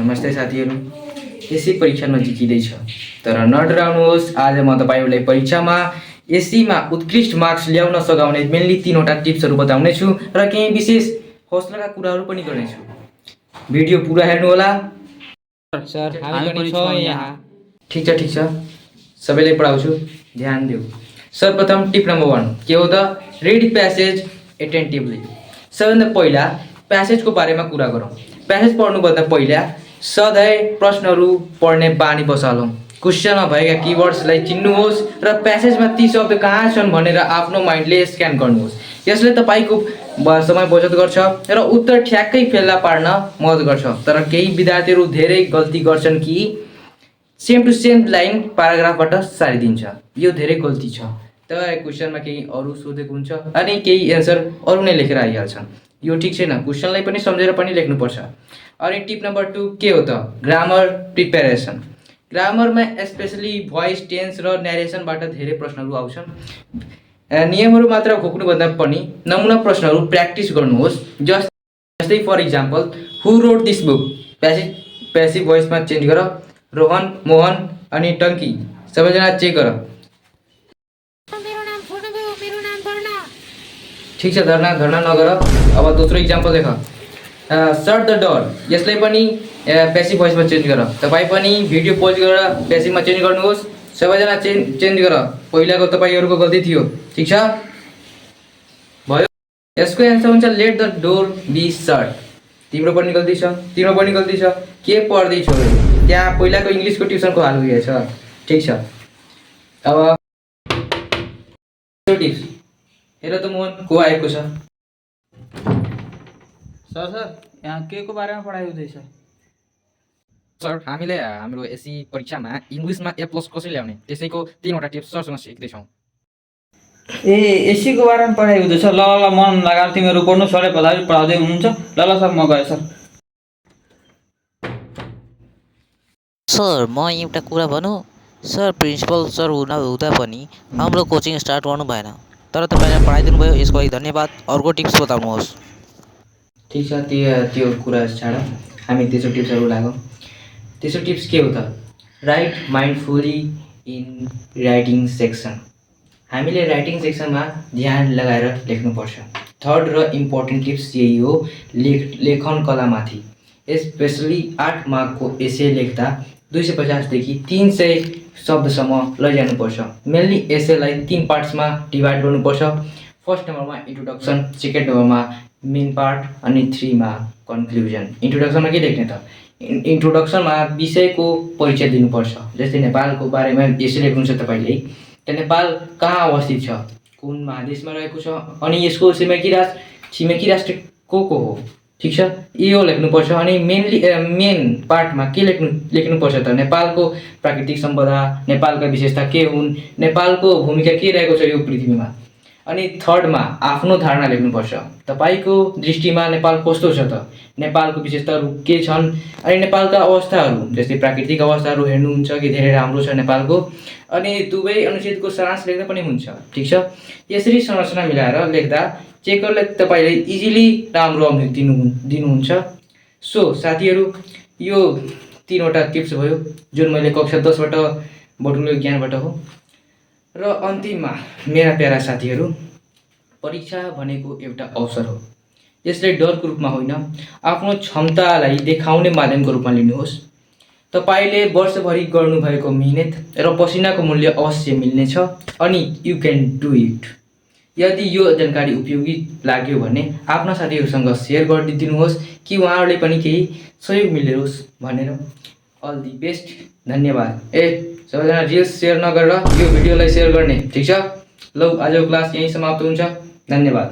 नमस्ते साथीहरू। एससी परीक्षा नजिकै छ, तर नडराउनुहोस्। आज म तपाईहरुलाई परीक्षामा एससीमा उत्कृष्ट मार्क्स ल्याउन सघाउने मेनली 3वटा टिप्सहरू बताउने छु र केही विशेष हौसलाका कुराहरू पनि गर्नेछु। भिडियो पुरा हेर्नु होला। सर हामी पनि छौं यहाँ। ठीक छ, सबैलाई पढाउँछु, ध्यान दिऊ। सर्वप्रथम टिप नम्बर 1 के हो त? Read passage attentively. सबैभन्दा पहिला प्यासेजको बारेमा कुरा गरौँ। प्यासेज पढ्नुभन्दा पहिला सधैँ प्रश्नहरू पढ्ने बानी बसालौँ। क्वेशनमा भएका किवर्ड्सलाई चिन्नुहोस् र प्यासेजमा ती शब्द कहाँ छन् भनेर आफ्नो माइन्डले स्क्यान गर्नुहोस्। यसले तपाईको समय बचत गर्छ र उत्तर ठ्याक्कै फेला पार्न मद्दत गर्छ। तर केही विद्यार्थीहरू धेरै गल्ती गर्छन् कि सेम टु सेम लाइन प्याराग्राफबाट सारिदिन्छ। यो धेरै गल्ती छ। त क्वेशनमा केही अरू सोधेको हुन्छ अनि केही एन्सर अरू नै लेखेर आइहाल्छन्। यो ठीक छैन। क्वेशनलाई पनि सम्झेर पनि लेख्नुपर्छ। अनि टिप नम्बर 2 के हो त? Grammar preparation. ग्रामरमा स्पेशली भोइस, टेन्स र न्यारेसनबाट धेरै प्रश्नहरू आउँछन्। नियमहरू मात्र घोक्नुभन्दा पनि नमुना प्रश्नहरू प्र्याक्टिस गर्नुहोस्। जस्तै for example, who read this book? Passive भोइसमा चेन्ज गर। रोहन, मोहन अनि टङ्की, सबैजना चेक गर। ठीक छ, धर्ना नगर। अब दोस्रो इक्जाम्पल देख। Shut the door. यसलाई पनि प्यासिभ भोइसमा चेन्ज गर। तपाईँ पनि भिडियो पोज गरेर प्यासिभमा चेन्ज गर्नुहोस्। सबैजना चेन्ज गर। पहिलाको तपाईँहरूको गल्ती थियो। ठीक छ, भयो। यसको एन्सर हुन्छ let the door be shut. तिम्रो पनि गल्ती छ। के पढ्दै छौ? त्यहाँ पहिलाको इङ्ग्लिसको ट्युसनको हाल हुँदैछ। ठीक छ, अब टिप्स हेर त मोहन, को आएको छ? सर यहाँ के को बारेमा पढाइ हुँदैछ? सर, हामीले हाम्रो एससी परीक्षामा इङ्ग्लिसमा A+ कसरी ल्याउने त्यसैको 3वटा टिप्स सरसँग सिक्दैछौँ। ए एससी को बारेमा पढाइ हुँदैछ? ल मन लगाएर तिमीहरू पढ्नु। सरले पढाउँदै हुनुहुन्छ। ल सर, म गएँ सर। सर, म एउटा कुरा भनौँ? सर, प्रिन्सिपल सर हुँदा पनि हाम्रो कोचिङ स्टार्ट गर्नु भएन, तर तपाईँले पढाइदिनु भयो, यसको लागि धन्यवाद। अर्को टिप्स बताउनुहोस्। ठीक छ, त्यो कुरा छाड। हामी तेस्रो टिप्सहरू लागौँ। तेस्रो टिप्स के हो त? Write mindfully in writing section. हामीले राइटिङ सेक्सनमा ध्यान लगाएर लेख्नुपर्छ। थर्ड र इम्पोर्टेन्ट टिप्स यही हो, लेखन कलामाथि। स्पेसली 8 मार्कको एसे लेख्दा 250 देखि 300 शब्दसम्म लैजानुपर्छ। मेनली एसेलाई 3 पार्ट्समा डिभाइड गर्नुपर्छ। फर्स्ट नम्बरमा इन्ट्रोडक्सन, सेकेन्ड नम्बरमा मेन पार्ट अनि 3 मा कन्क्लुजन। इन्ट्रोडक्सनमा के लेख्ने त? इन्ट्रोडक्सनमा विषयको परिचय दिनुपर्छ। जस्तै नेपालको बारेमा एसे लेख्नु छ तपाईँले, त नेपाल कहाँ अवस्थित छ, कुन महादेशमा रहेको छ, अनि यसको छिमेकी राष्ट्र को हो। ठीक छ, यो लेख्नुपर्छ। अनि मेन पार्टमा के लेख्नुपर्छ त? नेपालको प्राकृतिक सम्पदा, नेपालका विशेषता के हुन्, नेपालको भूमिका के रहेको छ यो पृथ्वीमा। अनि थर्डमा आफ्नो धारणा लेख्नुपर्छ। तपाईँको दृष्टिमा नेपाल कस्तो छ त? नेपालको विशेषताहरू के छन् अनि नेपालका अवस्थाहरू, जस्तै प्राकृतिक अवस्थाहरू हेर्नुहुन्छ कि धेरै राम्रो छ नेपालको। अनि दुवै अनुच्छेदको सारांश लेख्दा पनि हुन्छ। ठीक छ, यसरी संरचना मिलाएर लेख्दा चेकरले तपाईँले इजिली राम्रो अङ्क दिनुहुन्छ। सो साथीहरू, यो 3वटा टिप्स भयो जुन मैले कक्षा 10बाट बटुलेको ज्ञानबाट हो। र अन्तिममा मेरा प्यारा साथीहरू, परीक्षा भनेको एउटा अवसर हो। यसलाई डरको रूपमा होइन, आफ्नो क्षमतालाई देखाउने माध्यमको रूपमा लिनुहोस्। तपाईँले वर्षभरि गर्नुभएको मिहिनेत र पसिनाको मूल्य अवश्य मिल्नेछ अनि यु क्यान डु इट। यदि यो जानकारी उपयोगी लाग्यो भने आफ्ना साथीहरूसँग सेयर गरिदिनुहोस् कि उहाँहरूले पनि केही सहयोग मिलोस् भनेर। All the best. धन्यवाद। सबैजना रिल्स सेयर नगरेर यो भिडियोलाई सेयर गर्ने। ठीक छ, ल आजको क्लास यहीँ समाप्त हुन्छ। धन्यवाद।